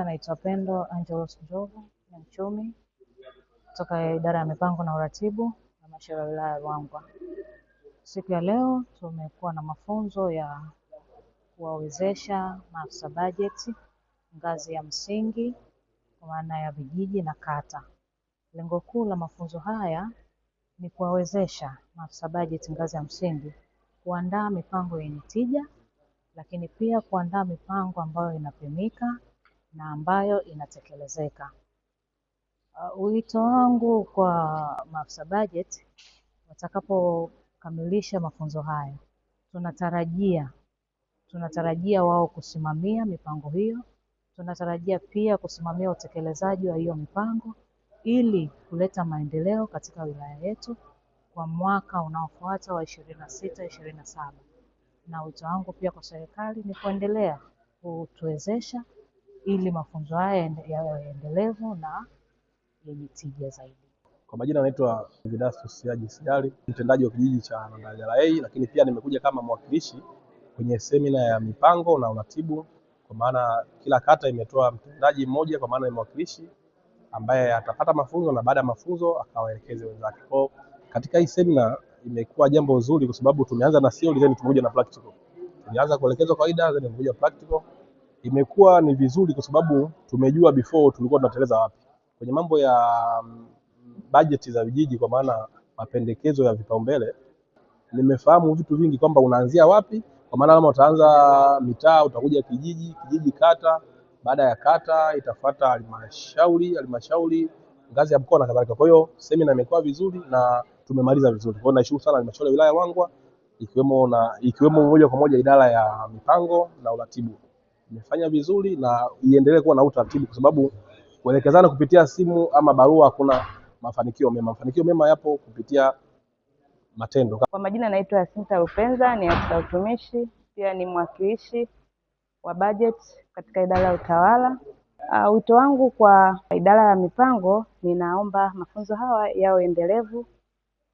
Majina naitwa Pendo Angelos Njovu, ni mchumi kutoka idara ya mipango na uratibu halmashauri ya wilaya ya Ruangwa. Siku ya leo tumekuwa na mafunzo ya kuwawezesha maafisa bajeti ngazi ya msingi kwa maana ya vijiji na kata. Lengo kuu la mafunzo haya ni kuwawezesha maafisa bajeti ngazi ya msingi kuandaa mipango yenye tija, lakini pia kuandaa mipango ambayo inapimika na ambayo inatekelezeka. Wito wangu kwa maafisa bajeti watakapokamilisha mafunzo haya, tunatarajia wao kusimamia mipango hiyo, tunatarajia pia kusimamia utekelezaji wa hiyo mipango ili kuleta maendeleo katika wilaya yetu kwa mwaka unaofuata wa 26 27. Na wito wangu pia kwa serikali ni kuendelea kutuwezesha ili mafunzo haya yawe endelevu na yenye tija zaidi. Kwa majina naitwa Vedastus Siaji Siali, mtendaji wa kijiji cha Nandagala A, lakini pia nimekuja kama mwakilishi kwenye semina ya mipango na uratibu, kwa maana kila kata imetoa mtendaji mmoja, kwa maana ni mwakilishi ambaye atapata mafunzo na baada ya mafunzo akawaelekeze wenzake. Kwa katika hii semina imekuwa jambo zuri kwa sababu tumeanza na theory then tumekuja na practical. Tulianza kuelekezwa kawaida then tumekuja practical. Imekuwa ni vizuri kwa sababu tumejua before tulikuwa tunateleza wapi kwenye mambo ya bajeti za vijiji, kwa maana mapendekezo ya vipaumbele. Nimefahamu vitu vingi kwamba unaanzia wapi, kwa maana kama utaanza mitaa, utakuja kijiji, kijiji kata, baada ya kata itafuata halmashauri, halmashauri ngazi ya mkoa na kadhalika. Kwa hiyo semina imekuwa vizuri na tumemaliza vizuri. Kwa hiyo nashukuru sana halmashauri ya wilaya ya Ruangwa ikiwemo moja kwa moja idara ya mipango na uratibu imefanya vizuri na iendelee kuwa na utaratibu, kwa sababu kuelekezana kupitia simu ama barua hakuna mafanikio mema. Mafanikio mema yapo kupitia matendo. Kwa majina naitwa Yasinta Rupenza, ni afisa utumishi, pia ni mwakilishi wa budget katika idara ya utawala. Wito wangu kwa idara ya mipango, ninaomba mafunzo haya yawe endelevu,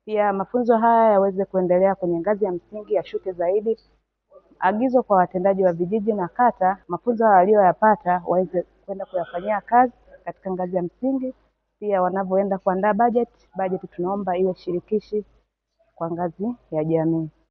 pia mafunzo haya yaweze kuendelea kwenye ngazi ya msingi, yashuke zaidi. Agizo kwa watendaji wa vijiji na kata, mafunzo haya waliyoyapata waweze kwenda kuyafanyia kazi katika ngazi ya msingi. Pia wanavyoenda kuandaa bajeti, bajeti tunaomba iwe shirikishi kwa ngazi ya jamii.